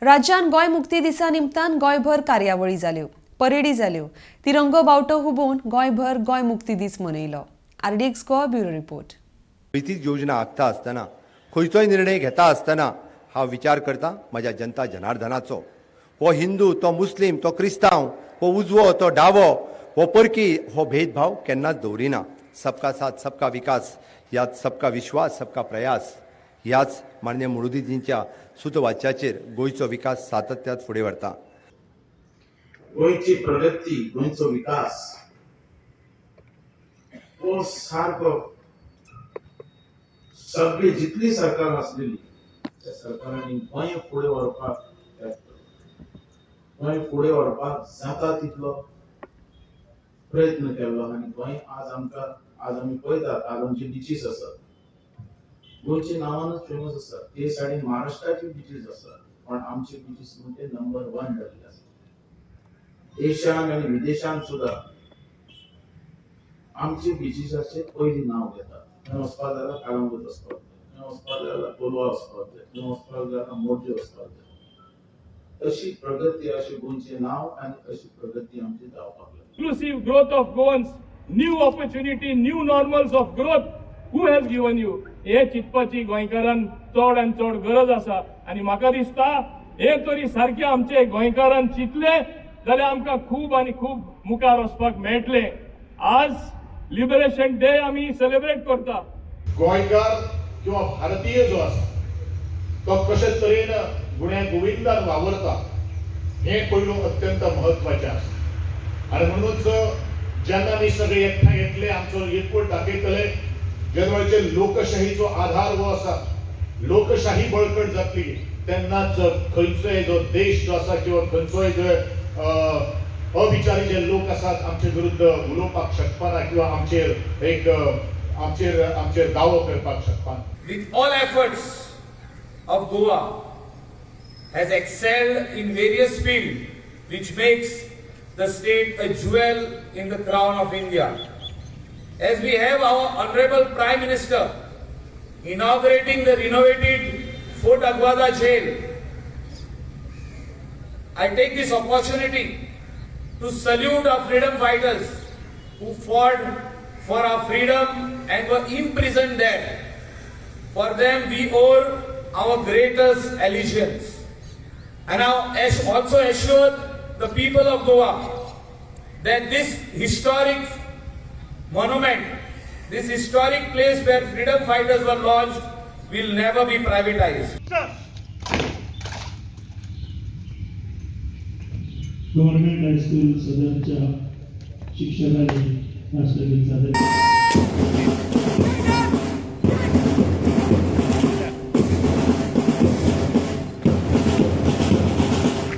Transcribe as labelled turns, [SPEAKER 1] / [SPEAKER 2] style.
[SPEAKER 1] राज्यान गोंय मुक्ती दिसा निमतान गोंयभर कार्यावळी जाल्यो, परेडी जाल्यो, तिरंगो बावटो हुबोवन गोंयभर गोंय मुक्ती दीस मनयलो. RDX Goa bureau report.
[SPEAKER 2] खंयचीच योजना आंखता आसतना, खंयचोय निर्णय घेता आसतना हांव विचार करता म्हज्या जनता जनार्दनाचो. हो हिंदू, तो मुस्लीम, तो क्रिस्तांव, हो उजवो, तो डावो, हो परकी, हो भेदभाव केन्नाच दवरिना. सबका साथ सबका विकास ह्याच सबका विश्वास सबका प्रयास ह्याच माननीय मोदीजींच्या सुतवाच्याचेर गोंयचो विकास सातत्यात फुडें व्हरता.
[SPEAKER 3] गोंयची प्रगती, गोंयचो विकास हो सारको सगळी जितली सरकार आसलेली त्या सरकारांनी गोंय फुडें व्हरपाक, गोंय फुडें व्हरपाक जाता तितलो प्रयत्न केल्लो आनी गोंय आज आमकां, आज आमी पळयतात, आज आमची बिचीस आसात, गोंयच्या नांवानच फेमस आसा. ते सायडीन महाराष्ट्राची बिचीस आसात, पण आमची बिचीस म्हणजे नंबर वन जाल्ली आसा. देशान आनी विदेशान सुद्दां आमचे बिचीसाचे पयलीं नांव घेतात. थंय वचपाक जाल्यार कालंगूट वचपाक जाय, थंय वचपाक जाल्यार कोलवा वचपाक जाय, थंय वचपाक जाल्यार मोरजे वचपाक जाय. अशी प्रगती, अशी गोंयचें नांव आनी अशी प्रगती आमची जावपाक लागली.
[SPEAKER 4] Inclusive growth of Goans, new opportunity, new normals of growth, who has given you? हे चिंतपाची गोंयकारान चड आनी चड गरज आसा आनी म्हाका दिसता हे तरी सारके आमचे गोंयकारान चिंतले जाल्यार आमकां खूब आनी खूब मुखार वचपाक मेळटलें. आज लिबरेशन डे आमी सेलिब्रेट करता.
[SPEAKER 5] गोंयकार किंवा भारतीय जो आसा तो कशे तरेन गुण्या गोविंदान वावरता हें पयलू अत्यंत म्हत्वाचें आसा. आनी म्हणूनच जेन्ना आमी सगळे एकठांय येतले, आमचो एकवट दाखयतले, जेन्ना वेळचेर लोकशाहीचो आधार हो आसा, लोकशाही बळकट जातली तेन्नाच खंयचोय जो देश जो आसा किंवा खंयचोय जो अविचारी जे लोक आसात आमचे विरुद्ध उलोवपाक शकपाना किंवा आमचेर एक आमचेर आमचेर दावो करपाक शकपाना.
[SPEAKER 6] With all efforts of Goa has excelled in various fields, which makes the state a jewel in the crown of India. As we have our Honorable Prime Minister inaugurating the renovated Fort Aguada jail, I take this opportunity to salute our freedom fighters who fought for our freedom and were imprisoned there. For them we owe our greatest allegiance. And I also assure the people of Goa that this historic monument, this historic place where freedom fighters were lodged, will never be privatized.
[SPEAKER 7] Government high school सदरच्या शिक्षकांनी राष्ट्रगीत सादर केलं.